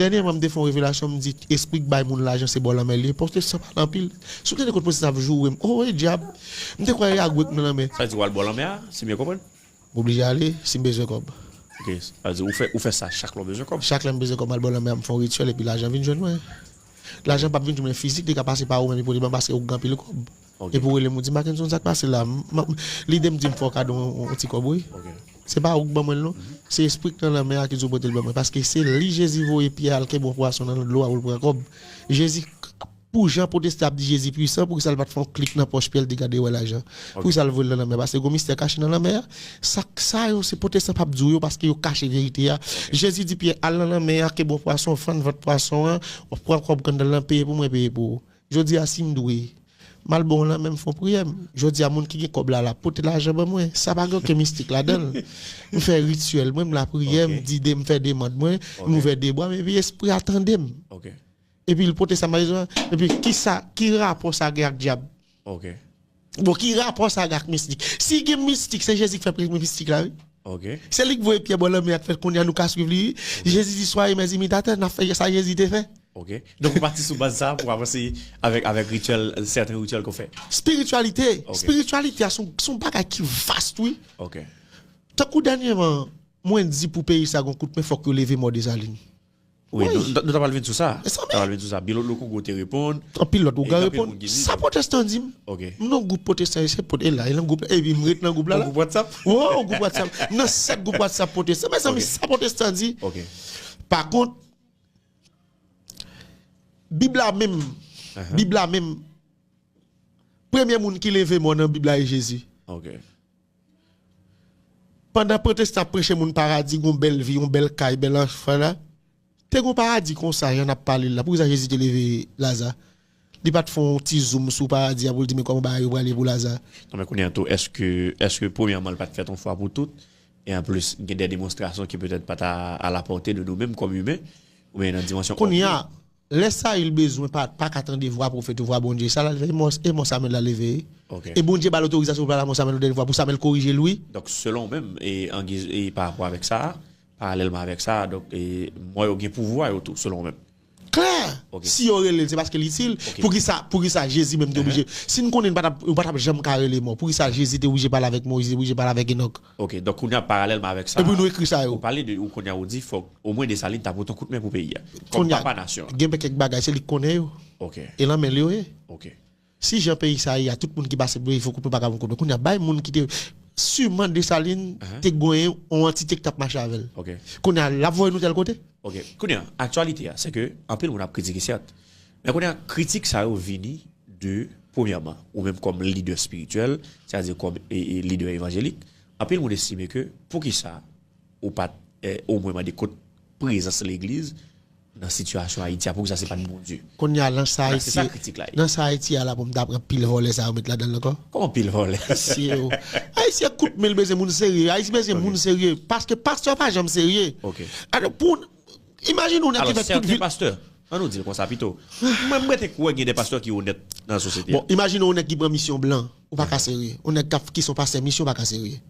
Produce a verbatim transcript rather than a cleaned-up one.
Dènyèman, m te fè yon revelasyon, m di, espri k bay moun lajan, se bò lanmè l ye. Pwotestan pale anpil. Si w tande kote pwotestan ap joure m, oh, e dyab. M te kwè e agwe k nan lanmè. Sa di w al bò lanmè a, si m byen konprann? M oblije ale, si m bezwen kòb. Ok, sa di, ou fè, ou fè sa chak lè w bezwen kòb? Chak lè m bezwen kòb, m al bò lanmè a, m fè yon rityèl, epi lajan vin jwenn mwen. Lajan p ap vin jwenn mwen fizik, li ka pase pa ou menm, li pote ban m paske ou gen anpil kòb. Ok. Epi w rele m, ou di, Mackenson, sa k pase la? M, m, lide m di m fè w kado yon, yon ti kòb, wi. Ok. Se pa ou k ban mwen l, non. Se espri k nan lanmè a ki di w pote l ban mwen. Paske se li Jezi voye Pyè al kenbe yon pwason nan dlo a pou l pran kòb. Jezi, pou jan pwotestan ap di Jezi pwisan, poukisa l pa t fè yon klik nan pòch Pyè, l te gade wè lajan? Ok. Poukisa l voye l nan lanmè a? Paske gon mistè kache nan lanmè a. Sa, sa yo, se pwotestan p ap di w yo paske yo kache verite a. Ok. Jezi di Pyè, al nan lanmè a, kenbe yon pwason, fann vant pwason an, w ap pran kòb k anndan l lan, peye pou mwen, peye pou ou. Jodi a, si m dwe, m al bò lanmè, m fè yon priyè. Jodi a, moun ki gen kòb la, l ap pote lajan ban mwen. Sa pa gen okenn mistik ladan l. M fè rityèl mwen, m lapriyè, m Ok. di de, m fè demann mwen, m Ok. ouvè de bra m, epi espri a tande m. Ok. Epi l pote sa m pa bezwen. Epi kisa, ki rapò sa gen ak dyab? Ok. Bon, ki rapò sa gen ak mistik? Si gen mistik, se Jezi k fè mistik la, wi. Ok. Se li k voye Pyè bò lanmè a k fè kounye a nou ka swiv li, wi. Jezi di, soyez mes imitateurs, n ap fè sa Jezi te fè. Ok. Donk, ou pati sou baz sa pou avanse avèk, avèk rityèl, sèten rityèl ke w fè. Spirityalite. Ok. Spirityalite a se yon, se yon bagay ki vast, wi. Ok. Tankou dènyèman, mwen di pou peyi sa gon kout men, fòk yo leve mò Desalin. Wi, wi. Nou, nou, nou ta pral vin sou sa. Men sa, men ta pral vin sou sa. Bilo Lokogo te reponn. Anpil lòt ougan reponn. Sa pwotestan di m. Ok. M nan gwoup pwotestan, se pot, e la, e nan gwoup la. Epi m ret nan gwoup la, la. Gwoup WhatsApp? Wi, gwoup WhatsApp. M nan sèt gwoup WhatsApp pwotestan. Mezanmi, Ok. sa pwotestan di. Ok. Pa kont, Bib la menm, Ahan. Bib la menm, premye moun ki leve mò nan Bib la e Jezi. Ok. Pandan pwotestan ap preche moun paradi, gon bèl vi, yon bèl kay, bèl anfan la, te gon paradi konsa, jan n ap pale l la. Poukisa Jezi te leve Laza? Li pa t fè yon ti zoom sou paradi a pou l di, men kòman bagay yo prale pou Laza? Non, men kounye a tou, èske, èske premyèman, l pa t fèt yon fwa pou tout? E anplis, gen de demonstrasyon ki petèt pa t a, à la portée de nous mêmes comme humains, oubyen nan dimansyon Kounye a, lè Sayil bezwen pa, pa ka tande vwa pwofèt ou vwa Bondye, sa l al fè, e mò, e mò Samèl la leve. Ok. E Bondye ba l otorizasyon pou l pale a mò Samèl yon dènye fwa, pou Samèl korije l, wi. Donk, selon ou menm, e, an giz, e pa rapò avèk sa, paralèlman avèk sa, donk, e, mò yo gen pouvwa yo tou, selon ou menm. Klè! Ok. Si yo rele l, se paske l itil. Ok. Poukisa, poukisa Jezi menm te Ehe. oblije? Si n konnen n pa t ap, nou pa t ap janm ka rele mò, poukisa Jezi te oblije pale avèk Moyiz, te oblije pale avèk Enòk? Ok, donk kounye a paralèlman avèk sa, Epi nou ekri sa yo. Ou pale de, ou kounye a ou di fòk omwen Desalin ta pote yon kout men pou peyi a. Kòm Kounye a, papa nasyon an. Gen kèk bagay, se li k konnen yo. Ok. E nan men l yo ye. Ok. Si jan peyi sa ye a, tout moun ki pase pou yo, fò kout men pa ka pran kout men. Kounye a, bay moun ki te, siman Desalin Ahan. te genyen yon antite ki t ap mache avè l. Ok. Kounye a, l ap voye nou tèl kote? Ok. Kounye a, aktyalite a, se ke anpil moun ap kritike, sèt. Men kounye a, kritik sa yo vini de, premyèman, ou menm kòm lidè espirityèl, sètadi kòm, e, e, lidè evanjelik, anpil moun estime ke poukisa ou pa t, e, omwen mande kot prezans legliz nan sitiyasyon Ayiti a, poukisa se pa t Bondye? Kounye a, nan sa Kounye a, se Ayiti, sa kritik la ye. nan sa Ayiti a la, pou m ta pran pil vòlè sa yo met ladan l ankò. Kòman pil vòlè? Ayisyen yo. Ayisyen kout men l bezwen moun serye. Ayisyen bezwen Ok. moun serye. Paske pastè pa janm serye. Ok. Alò, pou, imajine yon nèg ki Alò, fè tout sèten vi pastè, an nou di l konsa pito. Mwen, mwen te kwè gen de pastè ki onèt nan sosyete a. Bon, imajine yon nèg ki pran misyon blan. Ou pa ka serye. Yon nèg k ap, ki se yon pastè misyon pa ka serye.